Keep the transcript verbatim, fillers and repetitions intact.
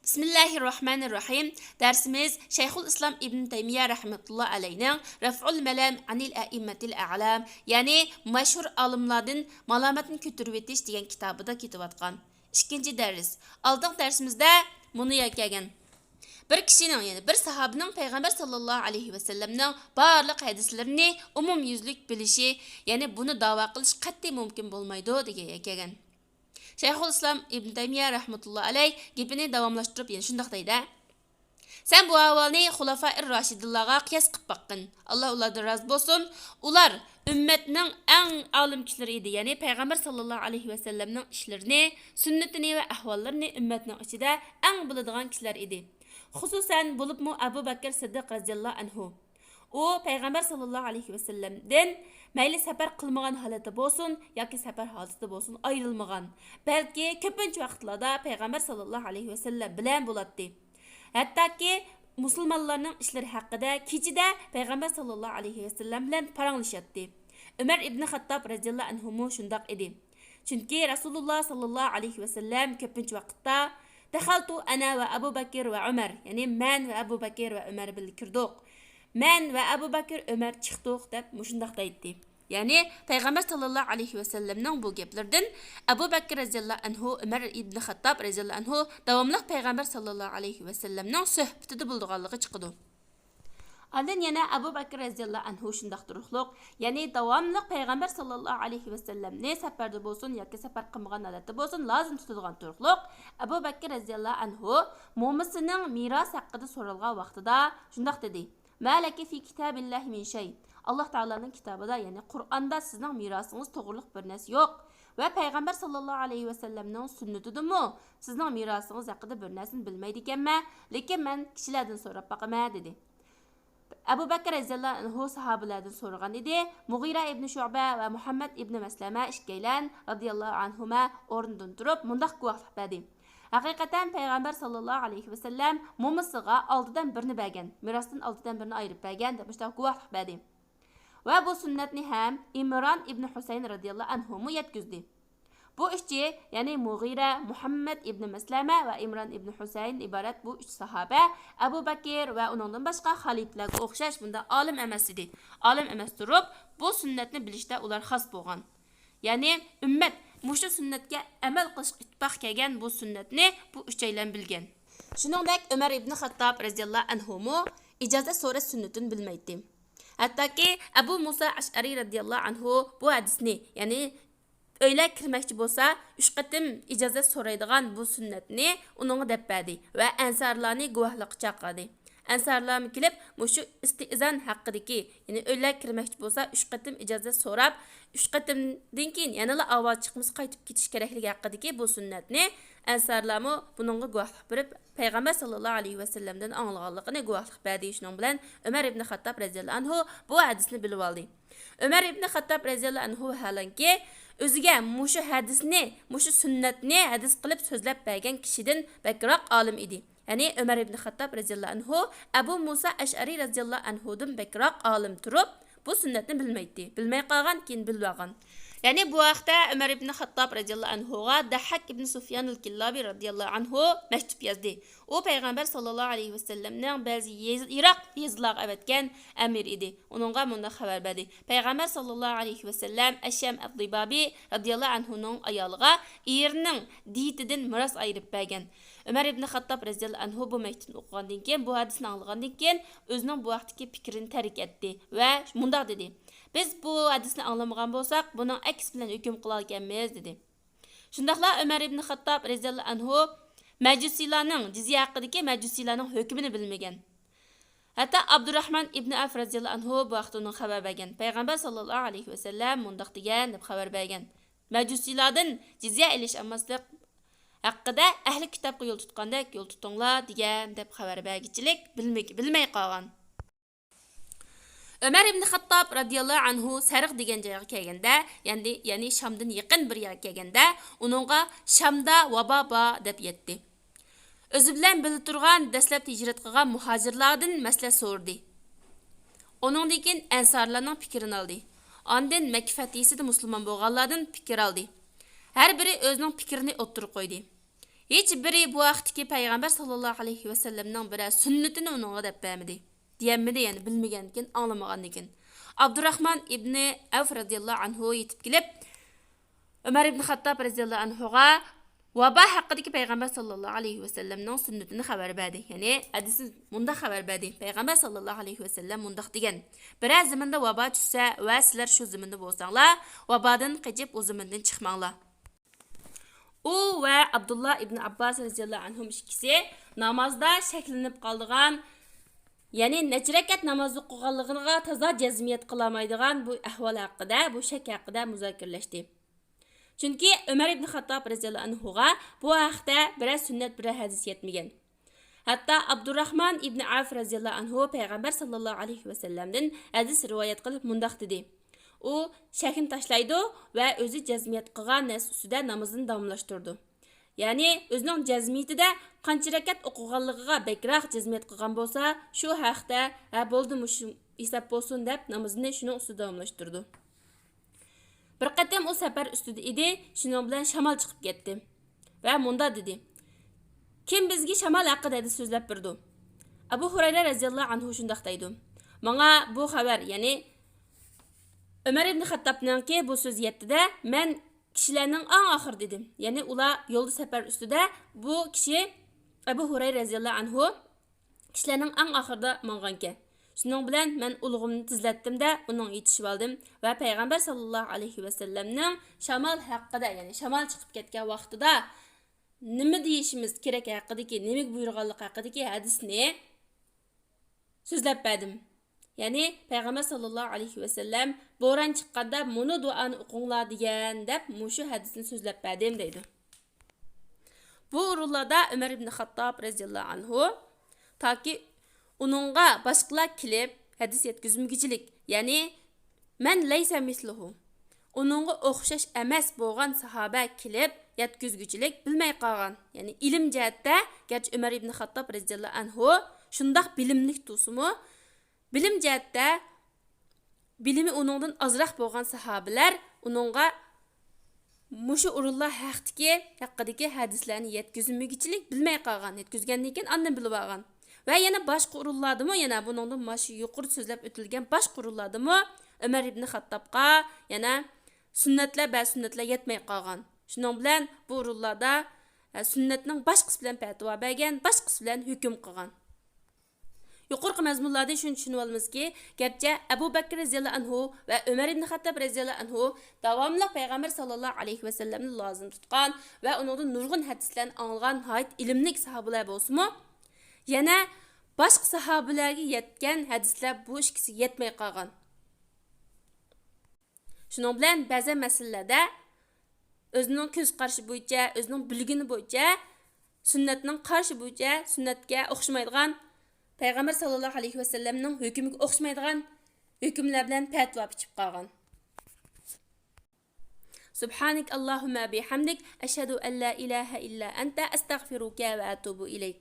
بىسمىللاھىررەھمانىررەھىم. دەرسىمىز شەيخۇل ئىسلام ئىبن تەيمىيە رەھمەتۇللا ئەلەينىڭ رەفئۇل مەلام ئەنىل ئەئىممەتىل ئەئلام، يەنى مەشھۇر ئالىملاردىن مالامەتنى كۆتۈرۈۋېتىش دېگەن كىتابىدا كېتىۋاتقان. ئىككىنچى دەرس. ئالدىنقى دەرسىمىزدە مۇنۇ يەرگە كەلگەن. بىر كىشىنىڭ، يەنى بىر ساھابىنىڭ پەيغەمبەر ساللاللاھۇ ئەلەيھى ۋەسەللەمنىڭ بارلىق ھەدىسلىرىنى ئومۇميۈزلۈك بىلىشى، يەنى بۇنى داۋا قىلىش قەتئىي مۇمكىن بولمايدۇ دېگەن يەرگە كەلگەن. شەيخۇل ئىسلام ئىبن تەيمىيە رەھمەتۇللا ئەلەي گېپىنى داۋاملاشتۇرۇپ يەنە شۇنداق دەيدۇ. سەن بۇ ئەھۋالنى خۇلافائىر راشىدىنلارغا قىياس قىلىپ باققىن. ئاللا ئۇلاردىن رازى بولسۇن. ئۇلار ئۈممەتنىڭ ئەڭ ئالىم كىشىلىرى ئىدى، يەنى پەيغەمبەر ساللاللاھۇ ئەلەيھى ۋەسەللەمنىڭ ئىشلىرىنى، سۈننىتىنى ۋە ئەھۋاللىرىنى ئۈممەتنىڭ ئىچىدە ئەڭ بىلىدىغان كىشىلەر ئىدى. خۇسۇسەن بولۇپمۇ ئەبۇ بەكىر سىددىق رەزىياللاھۇ ئەنھۇ. ئۇ پەيغەمبەر ساللاللاھۇ ئەلەيھى ۋەسەللەمدىن مەيلى سەپەر قىلمىغان ھالەتتە بولسۇن ياكى سەپەر ھالىتىدە بولسۇن ئايرىلمىغان، بەلكى كۆپىنچە ۋاقىتلاردا پەيغەمبەر ساللاللاھۇ ئەلەيھى ۋەسەللەم بىلەن بولاتتى. ھەتتاكى مۇسۇلمانلارنىڭ ئىشلىرى ھەققىدە كېچىدە پەيغەمبەر ساللاللاھۇ ئەلەيھى ۋەسەللەم بىلەن پاراڭلىشاتتى. ئۆمەر ئىبنى خاتتاب رەزىياللاھۇ ئەنھۇمۇ شۇنداق ئىدى. چۈنكى رەسۇلۇللا ساللاللاھۇ ئەلەيھى ۋەسەللەم كۆپىنچە ۋاقىتتا، دەخەلتۇ ئەنە ۋە ئەبۇ بەكىر ۋە ئۆمەر، يەنى مەن ۋە ئەبۇ بەكىر ۋە ئۆمەر بىللە كىردۇق. مەن ۋە ئەبۇ بەكىر، ئۆمەر چىقتۇق دەپ مۇشۇنداق دەيتتى. يەنى پەيغەمبەر ساللاللاھۇ ئەلەيھى ۋەسەللەمنىڭ بۇ گەپلىرىدىن ئەبۇ بەكىر رەزىياللاھۇ ئەنھۇ، ئۆمەر ئىبنى خاتتاب رەزىياللاھۇ ئەنھۇ داۋاملىق پەيغەمبەر ساللاللاھۇ ئەلەيھى ۋەسەللەمنىڭ سۆھبىتىدە بولىدىغانلىقى چىقىدۇ. ئاندىن يەنە ئەبۇ بەكىر رەزىياللاھۇ ئەنھۇ شۇنداق تۇرۇقلۇق، يەنى داۋاملىق پەيغەمبەر ساللاللاھۇ ئەلەيھى ۋەسەللەمنى سەپەردە بولسۇن ياكى سەپەر قىلمىغان ھالەتتە بولسۇن لازىم تۇتىدىغان تۇرۇقلۇق. ئەبۇ بەكىر رەزىياللاھۇ ئەنھۇ مومىسىنىڭ مىراسى ھەققىدە سورالغان ۋاقتىدا شۇنداق دېدى: ما لەكى في كتاب الله من شيء. ئاللا تائالانىڭ كىتابىدا، يەنى قۇرئاندا سىزنىڭ مىراسىڭىز توغرۇلۇق بىر نەرسە يوق. ۋە پەيغەمبەر ساللاللاھۇ ئەلەيھى ۋەسەللەمنىڭ سۈننىتىدىمۇ سىزنىڭ مىراسىڭىز ھەققىدە بىر نەرسىنى بىلمەيدىكەنمەن، لېكىن مەن كىشىلەردىن سوراپ باقىمەن، دېدى. ئەبۇ بەكىر رەزىياللاھۇ ئەنھۇ ساھابىلەردىن سورىغان ئىدى. مۇغىرە ئىبنى شۇئبە ۋە مۇھەممەد ئىبنى مەسلەمە ئىككىيلەن رەزىياللاھۇ ئەنھۇما ئورنىدىن تۇرۇپ مۇنداق گۇۋاھلىق بەردى: ھەقىقەتەن پەيغەمبەر ساللاللاھۇ ئەلەيھى ۋەسەللەم مومىسىغا ئالتىدىن بىرنى بەرگەن، مىراستىن ئالتىدىن بىرنى ئايرىپ بەرگەن دەپ مۇشۇنداق گۇۋاھلىق بەردى. ۋە بۇ سۈننەتنى ھەم ئىمران ئىبنى ھۈسەيىن رەزىياللاھۇ ئەنھۇمۇ يەتكۈزدى. بۇ ئۈچى، يەنى مۇغىرە، مۇھەممەد ئىبنى مەسلەمە ۋە ئىمران ئىبنى ھۈسەيىن ئىبارەت بۇ ئۈچ ساھابە ئەبۇ بەكىر ۋە ئۇنىڭدىن باشقا خەلىپىلەرگە ئوخشاش بۇنداق ئالىم ئەمەس ئىدى. ئالىم ئەمەس تۇرۇپ، بۇ سۈننەتنى بىلىشتە ئۇلار خاس بولغان. يەنى ئۈممەت مۇشۇ سۈننەتكە ئەمەل قىلىشقا ئىتتىپاق كەلگەن بۇ سۈننەتنى بۇ ئۈچەيلەن بىلگەن. شۇنىڭدەك ئۆمەر ئىبنى خاتتاب رەزىياللاھۇ ئەنھۇمۇ ئىجازەت سوراش سۈننىتىنى بىلمەيتتى. ھەتتاكى ئەبۇ مۇسا ئەشئەرى رەزىياللاھۇ ئەنھۇ بۇ ھەدىسنى، يەنى ئۆيلەر كىرمەكچى بولسا ئۈچ قېتىم ئىجازەت سورايدىغان بۇ سۈننەتنى ئۇنىڭغا دەپ بەردى ۋە ئەنسارلارنى گۇۋاھلىققا چاقىردى. ئەنسارلارمۇ كېلىپ، مۇشۇ ئىستىئىزان ھەققىدىكى، يەنى ئۆيلەر كىرمەكچى بولسا ئۈچ قېتىم ئىجازەت سوراپ، ئۈچ قېتىمدىن كېيىن يەنىلا ئاۋاز چىقمىسا قايتىپ كېتىش كېرەكلىكى ھەققىدىكى بۇ سۈننەتنى ئەنسارلارمۇ بۇنىڭغا گۇۋاھلىق بېرىپ، پەيغەمبەر ساللاللاھۇ ئەلەيھى ۋەسەللەمدىن ئاڭلىغانلىقىنى گۇۋاھلىق بەردى. شۇنىڭ بىلەن ئۆمەر ئىبنى خاتتاب رەزىياللاھۇ ئەنھۇ بۇ ھەدىسنى بىلىۋالدى. ئۆمەر ئىبنى خاتتاب رەزىياللاھۇ ئەنھۇ ۋەھالەنكى، ئۆزىگە مۇشۇ ھەدىسنى، مۇشۇ سۈننەتنى ھەدىس قىلىپ سۆزلەپ بەرگەن كىشىدىن بەكرەك ئالىم ئىدى. يەنى ئۆمەر ئىبنى خاتتاب رەزىياللاھۇ ئەنھۇ ئەبۇ مۇسا ئەشئەرى رەزىياللاھۇ ئەنھۇدىن بەكرەك ئالىم تۇرۇپ، بۇ سۈننەتنى بىلمەيتتى. بىلمەي قالغان، كېيىن بىلىۋالغان. يەنى بۇ ھەقتە ئۆمەر ئىبنى خاتتاب رەزىياللاھۇ ئەنھۇغا دەھھاك ئىبنى سۇفيانىل كىللابى رەزىياللاھۇ ئەنھۇ مەكتۇپ يازدى. ئۇ پەيغەمبەر ساللاللاھۇ ئەلەيھى ۋەسەللەمنىڭ بەزى يېز-، يىراق يېزىلارغا ئەۋەتكەن ئەمىرى ئىدى. ئۇنىڭغا مۇنداق خەۋەر بەردى: پەيغەمبەر ساللاللاھۇ ئەلەيھى ۋەسەللەم ئەششەم ئەت-دىبابى رەزىياللاھۇ ئەنھۇنىڭ ئايالىغا ئېرىنىڭ دىيىتىدىن مىراس ئايرىپ بەرگەن. ئۆمەر ئىبنى خاتتاب رەزىياللاھۇ ئەنھۇ بۇ مەكتۇپنى ئوقۇغاندىن كېيىن، بۇ ھەدىسنى ئاڭلىغاندىن كېيىن، ئۆزىنىڭ بۇ ھەقتىكى پىكرىنى تەرك ئەتتى ۋە مۇنداق دېدى: بىز بۇ ھەدىسنى ئاڭلىمىغان بولساق، بۇنىڭ ئەكسى بىلەن ھۆكۈم قىلالىكەنمىز، دېدى. شۇنداقلا ئۆمەر ئىبنى خاتتاب رەزىياللاھۇ ئەنھۇ مەجۇسىيلارنىڭ، جىزيە ھەققىدىكى مەجۇسىيلارنىڭ ھۆكمىنى بىلمىگەن. ھەتتا ئابدۇراخمان ئىبنى ئەۋف رەزىياللاھۇ ئەنھۇ بۇ ھەقتە ئۇنىڭغا خەۋەر بەرگەن. پەيغەمبەر ساللاللاھۇ ئەلەيھى ۋەسەللەم مۇنداق دېگەن دەپ خەۋەر بەرگەن. مەجۇسىيلاردىن جىزيە ئېلىش ئالماسلىق ھەققىدە ئەھلى كىتابقا يول تۇتقاندەك يول تۇتۇڭلار دېگەن دەپ خەۋەر بەرگۈچىلىك بىلمىگە-، بىلمەي قالغان. ئۆمەر ئىبنى خاتتاب رەزىياللاھۇ ئەنھۇ سەرغ دېگەن جايغا كەلگەندە، يەنى، يەنى شامدىن يېقىن بىر يەرگە كەلگەندە، ئۇنىڭغا شامدا ۋابا بار دەپ يەتتى. ئۆزى بىلەن بىللە تۇرغان، دەسلەپتە ھىجرەت قىلغان مۇھاجىرلاردىن مەسلىھەت سورىدى. ئۇنىڭدىن كېيىن ئەنسارلارنىڭ پىكرىنى ئالدى. ئاندىن مەككە پەتھىسىدە مۇسۇلمان بولغانلاردىن پىكىر ئالدى. ھەر بىرى ئۆزىنىڭ پىكرىنى ئوتتۇرىغا قويدى. ھېچ بىرى بۇ ھەقتىكى پەيغەمبەر ساللاللاھۇ ئەلەيھى ۋەسەللەمنىڭ بىرەر سۈننىتىنى ئۇنىڭغا دەپ بەرمىدى، دېيەلمىدى، يەنى بىلمىگەنكىن، ئاڭلىمىغاندىكىن. ئابدۇراخمان ئىبنى ئەۋف رەزىياللاھۇ ئەنھۇ يېتىپ كېلىپ، ئۆمەر ئىبن خاتتاب رەزىياللاھۇ ئەنھۇغا ۋابا ھەققىدىكى پەيغەمبەر ساللاللاھۇ ئەلەيھى ۋەسەللەمنىڭ سۈننىتىنى خەۋەر بەردى. يەنى ھەدىسى مۇنداق خەۋەر بەردى، پەيغەمبەر ساللاللاھۇ ئەلەيھى ۋەسەللەم مۇنداق دېگەن: «بىرەر زېمىندا ۋابا چۈشسە ۋە سىلەر شۇ زېمىندا بولساڭلار، ۋابادىن قېچىپ ئۇ زېمىندىن چىقماڭلار.» ئۇ ۋە ئابدۇللا ئىبن ئابباس رەزىياللاھۇ ئەنھۇم ئىككىسى نامازدا شەكلىنىپ قالىدىغان، يەنى نەچچە رەكەت ناماز ئوقۇغانلىقىغا تازا جەزمىيەت قىلالمايدىغان بۇ ئەھۋال ھەققىدە، بۇ شەك ھەققىدە مۇزاكىرىلەشتى. چۈنكى ئۆمەر ئىبن خاتتاب رەزىياللاھۇ ئەنھۇغا بۇ ھەقتە بىرەر سۈننەت، بىرەر ھەدىس يەتمىگەن. ھەتتا ئابدۇراخمان ئىبن ئەۋف رەزىياللاھۇ ئەنھۇ پەيغەمبەر ساللاللاھۇ ئەلەيھى ۋەسەللەمدىن ھەدىس رىۋايەت قىلىپ مۇنداق دېدى، ئۇ شەكنى تاشلايدۇ ۋە ئۆزى جەزمىيەت قىلغان نەرسە ئۈستىدە نامىزىنى داۋاملاشتۇرىدۇ. يەنى ئۆزىنىڭ جەزمىيىتىدە قانچە رەكەت ئوقۇغانلىقىغا بەكرەك جەزمىيەت قىلغان بولسا، شۇ ھەقتە، ھە، بولدى، مۇشۇ ھېساب بولسۇن، دەپ نامىزىنى شۇنىڭ ئۈستىدە داۋاملاشتۇرىدۇ. بىر قېتىم ئۇ سەپەر ئۈستىدە ئىدى، شۇنىڭ بىلەن شامال چىقىپ كەتتى ۋە مۇنداق دېدى: «كىم بىزگە شامال ھەققىدە ھەدىس سۆزلەپ بېرىدۇ؟» ئەبۇ ھۇرەيرە رەزىياللاھۇ ئەنھۇ شۇنداق دەيدۇ: «ماڭا بۇ خەۋەر، يەنى ئۆمەر ئىبن خەتتابنىڭكى بۇ سۆزى يەتتى-دە، مەن كىشىلەرنىڭ ئەڭ ئاخىرىدا ئىدىم.» يەنى ئۇلار يولدا سەپەر ئۈستىدە، بۇ كىشى ئەبۇ ھۇرەيرە رەزىياللاھۇ ئەنھۇ كىشىلەرنىڭ ئەڭ ئاخىرىدا ماڭغانىكەن. شۇنىڭ بىلەن مەن ئۇلىغىمنى تېزلەتتىم-دە، ئۇنىڭغا يېتىشىۋالدىم ۋە پەيغەمبەر ساللاللاھۇ ئەلەيھى ۋەسەللەمنىڭ شامال ھەققىدە، يەنى شامال چىقىپ كەتكەن ۋاقتىدا نېمە دېيىشىمىز كېرەك ھەققىدىكى، نېمىگە بۇيرۇغانلىقى ھەققىدىكى ھەدىسنى سۆزلەپ بەردىم. يەنى پەيغەمبەر ساللاللاھۇ ئەلەيھى ۋەسەللەم، «بوران چىققاندا مۇنۇ دۇئانى ئوقۇڭلار» دېگەن، دەپ مۇشۇ ھەدىسنى سۆزلەپ بەردىم، دەيدۇ. بۇ ئورۇنلاردا ئۆمەر ئىبن خاتتاب رەزىياللاھۇ ئەنھۇ تاكى ئۇنىڭغا باشقىلار كېلىپ ھەدىس يەتكۈزمىگۈچىلىك، يەنى «مەن لەيسە مىسلۇھۇ»، ئۇنىڭغا ئوخشاش ئەمەس بولغان ساھابە كېلىپ يەتكۈزگۈچىلىك بىلمەي قالغان. يەنى ئىلىم جەھەتتە گەرچە ئۆمەر ئىبن خاتتاب رەزىياللاھۇ ئەنھۇ شۇنداق بىلىملىك تۇرسىمۇ، بىلىم جەھەتتە بىلىمى ئۇنىڭدىن ئازراق بولغان ساھابىلەر ئۇنىڭغا مۇشۇ ئورۇنلار ھەقتىكى، ھەققىدىكى ھەدىسلەرنى يەتكۈزمىگۈچىلىك بىلمەي قالغان، يەتكۈزگەندىن كېيىن ئاندىن بىلىۋالغان. ۋە يەنە باشقا ئورۇنلاردىمۇ، يەنە بۇنىڭدىن مانا شۇ يۇقىرىدا سۆزلەپ ئۆتۈلگەن باشقا ئورۇنلاردىمۇ ئۆمەر ئىبنى خاتتابقا يەنە سۈننەتلەر، بەزى سۈننەتلەر يەتمەي قالغان. شۇنىڭ بىلەن بۇ ئورۇنلاردا، ئە، سۈننەتنىڭ باشقىسى بىلەن پەتىۋا بەرگەن، باشقىسى بىلەن ھۆكۈم قىلغان. يۇقىرىقى مەزمۇنلاردىن شۇنى چۈشىنىۋالىمىزكى، گەرچە ئەبۇ بەكرى رەزىياللاھۇ ئەنھۇ ۋە ئۆمەر ئىبن خەتتاب رەزىياللاھۇ ئەنھۇ داۋاملىق پەيغەمبەر ساللاللاھۇ ئەلەيھى ۋەسەللەمنى لازىم تۇتقان ۋە ئۇنىڭدىن نۇرغۇن ھەدىسلەرنى ئاڭلىغان ناھايىتى ئىلىملىك ساھابىلەر بولسىمۇ، يەنە باشقا ساھابىلەرگە يەتكەن ھەدىسلەر بۇ ئىككىسىگە يەتمەي قالغان. شۇنىڭ بىلەن بەزى مەسىلىلەردە ئۆزىنىڭ كۆز قارىشى بويىچە، ئۆزىنىڭ بىلگىنى بويىچە، سۈننەتنىڭ قارىشى بويىچە، سۈننەتكە ئوخشىمايدىغان، پەيغەمبەر ساللاللاھۇ ئەلەيھى ۋەسەللەمنىڭ ھۆكمىگە ئوخشىمايدىغان ھۆكۈملەر بىلەن پەتىۋا بىچىپ قالغان. سبحانك اللهم بحمدك، أشهد أن لا إله إلا أنت، أستغفرك وأتوب إليك.